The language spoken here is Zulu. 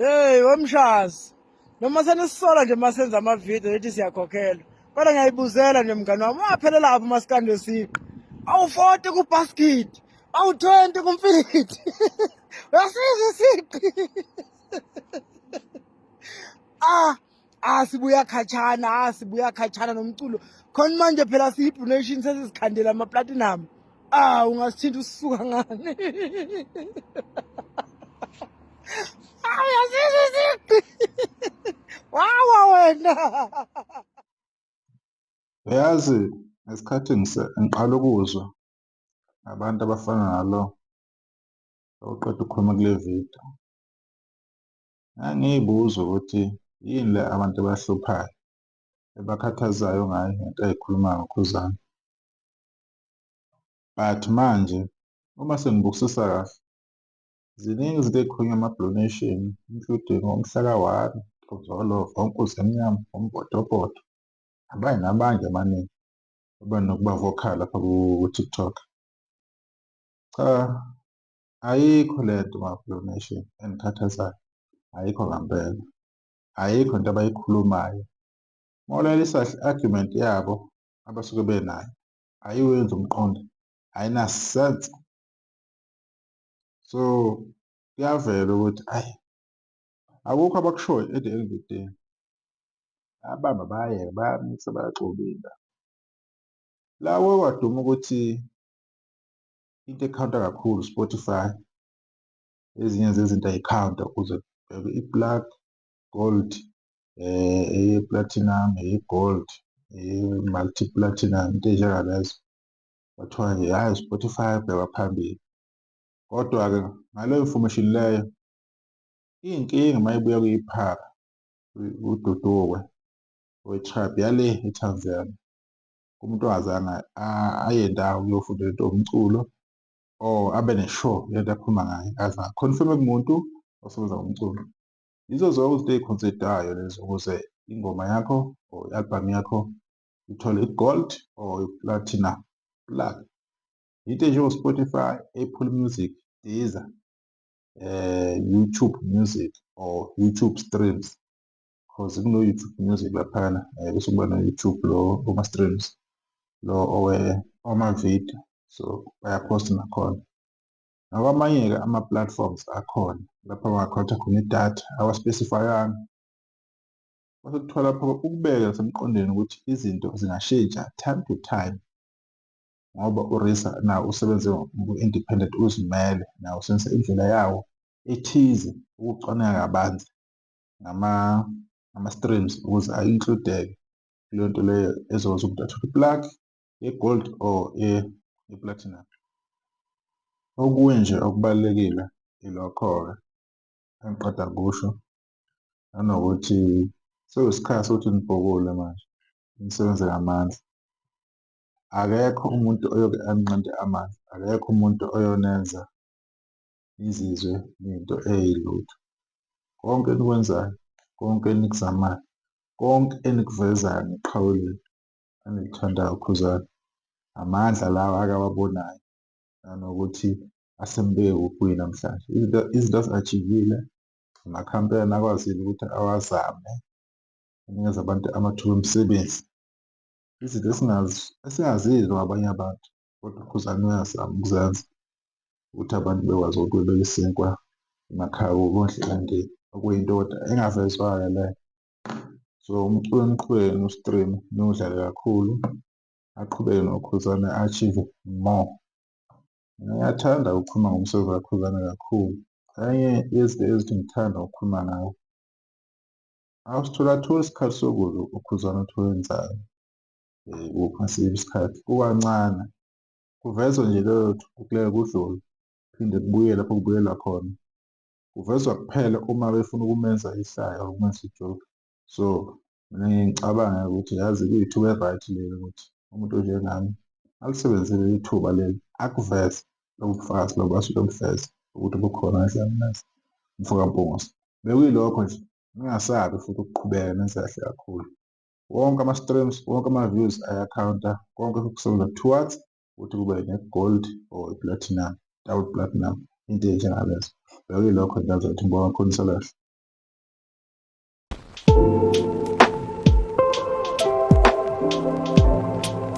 Hey wemshazi. Noma senisisola nje masenza ama video ethi siyakhokhelwa. Kodwa ngiyayibuzela nje mngani wami waphelela lapho masikandi wesiqi. Awu 40 ku basket, awu 20 kumfilithi. Uyasiza isiqi. Ah, ah sibuya khatshana, ah sibuya khatshana nomculo. Khona manje phela siyi Nation sesizikhandela ama platinum. Ah ungasithinta usuka ngani? Ah uyasiza isiqi. Wawa wena. Uyazi ngesikhathi ngiqala ukuzwa ngabantu abafana nalo oqeda ukukhuluma kule video, ngangiyibuza ukuthi yini le abantu abahluphayo ebakhathazayo ngayo ngento ayikhulumayo ngoKhuzani. But manje uma sengibukisisa kahle, ziningi izinto ey'khulunywa ama-Blue Nation, including omhla ka-1, uZolova, oNkuzemnyama, oMbodobhodo, abanye nabanye abaningi abanokuba vocal lapha ku-TikTok. Cha, ayikho le nto ma-Blue Nation engikhathazayo, ayikho ngampela. Ayikho into abayikhulumayo. Uma ulalelisa kahle i-argument yabo abasuke benayo, ayiwenzi umqondo, ayina-sense. So kuyavela ukuthi ayi akukho abakushoyo at the end of the day. Bayabamba bayayeka bayamisa bayaxuba iy'ndaba. La kwaduma ukuthi into ekhawunta kakhulu Spotify, ezinye zezinto ayikhawunta ukuze kubhekwe i-plug, gold, eye-platinum, eye-gold, eye-multi platinum, into ey'njengalezo. Kwathiwa nje hhayi Spotify ubhekwa phambili. Kodwa-ke ngaleyo information leyo iyinkinga uma ibuya kuyiphara uDudukwe we-tribe yale eTanzania kumuntu ongazange aye ndawo ukuyofunda into yomculo or abe ne-sure lento akhuluma ngayo aze a-confirm-e kumuntu osebenza ngomculo. Yizo zonke izinto ey'consider-ayo lezo ukuze ingoma yakho or i-album yakho ithole i-gold or i-platinum plug. Into enjengo-Spotify, Apple Music, Deezer, YouTube Music or YouTube Streams cause kuno-YouTube Music laphayana bese kuba no-YouTube lo oma-streams lo owama-video so bayaphosta nakhona. Nakwamanye-ke ama-platforms akhona lapho bangakhotha khona idatha awa-specify-anga. Bese kuthiwa lapho ukubeke nasemqondweni ukuthi izinto zingashintsha time to time ngoba uRisa nawo usebenze ngoku-independent uzimele nawo usebenzisa indlela yawo ethize ukucwaninga kabanzi ngama-streams ukuze a-include-eke kuleyo nto leyo ezokwenza ukuthi athole i-plug ye-gold or ye-platinum. Okunye nje okubalulekile ilokho-ke engiqeda kusho nanokuthi sekuyisikhathi sokuthi nibhukule manje nisebenze ngamandla. Akekho umuntu oyoke aninqande amandla, akekho umuntu oyonenza nizizwe niyinto eyilutho. Konke enikwenzayo, konke enikuzamayo, konke enikuvezayo ngeqhawe lenu enilithandayo uKhuzani, amandla lawa akawabonayo nanokuthi asembeke kuphi namhlanje. Izinto azi-achieve-ile, amakhampani akwazile ukuthi awazame anikeze abantu amathuba emisebenzi. Izinto esingazizwa ngabanye abantu kodwa uKhuzani uyazama ukuzenza ukuthi abantu bekwazi ukuthi bebeke isinkwa emakhaya kubo bondle imindeni, okuyinto kodwa engavezwa-ke leyo. So umculo niqhubeke niwu-stream-e niwudlale kakhulu, aqhubeke noKhuzani a-achieve more. Mina ngiyathanda ukukhuluma ngomsebenzi kaKhuzani kakhulu. Enye yezinto ezithi ngithanda ukukhuluma ngawo, awusitholatholi isikhathi sokuzwa uKhuzani ukuthi wenzani kuphi ngasiphi isikhathi, kukancane. Kuvezwa nje leyo leyo kudlule, kuphinde kubuye lapho kubuyelwa khona. Kuvezwa kuphela uma befuna ukumenza ihlaya or ukumenza i-joke. So mina ngiye ngicabange ukuthi yazi kuyithuba eli-right leli ukuthi umuntu onjengami alisebenzise leli thuba leli akuveze lobu bufakazi lobu asuke ebuveza ukuthi bukhona kahle mfoka Mpungose. Bekuyilokho nje, ningasabi futhi ukuqhubeka nenze kahle kakhulu. Wonke ama-streams, wonke ama-views ayakhawunta, konke kusebenza towards ukuthi kube ne-gold or i-platinum, double platinum, into ey'njengalezo. Bekuyilokho nje ngazathi ngibonga kakhulu nisale kahle. Thank you.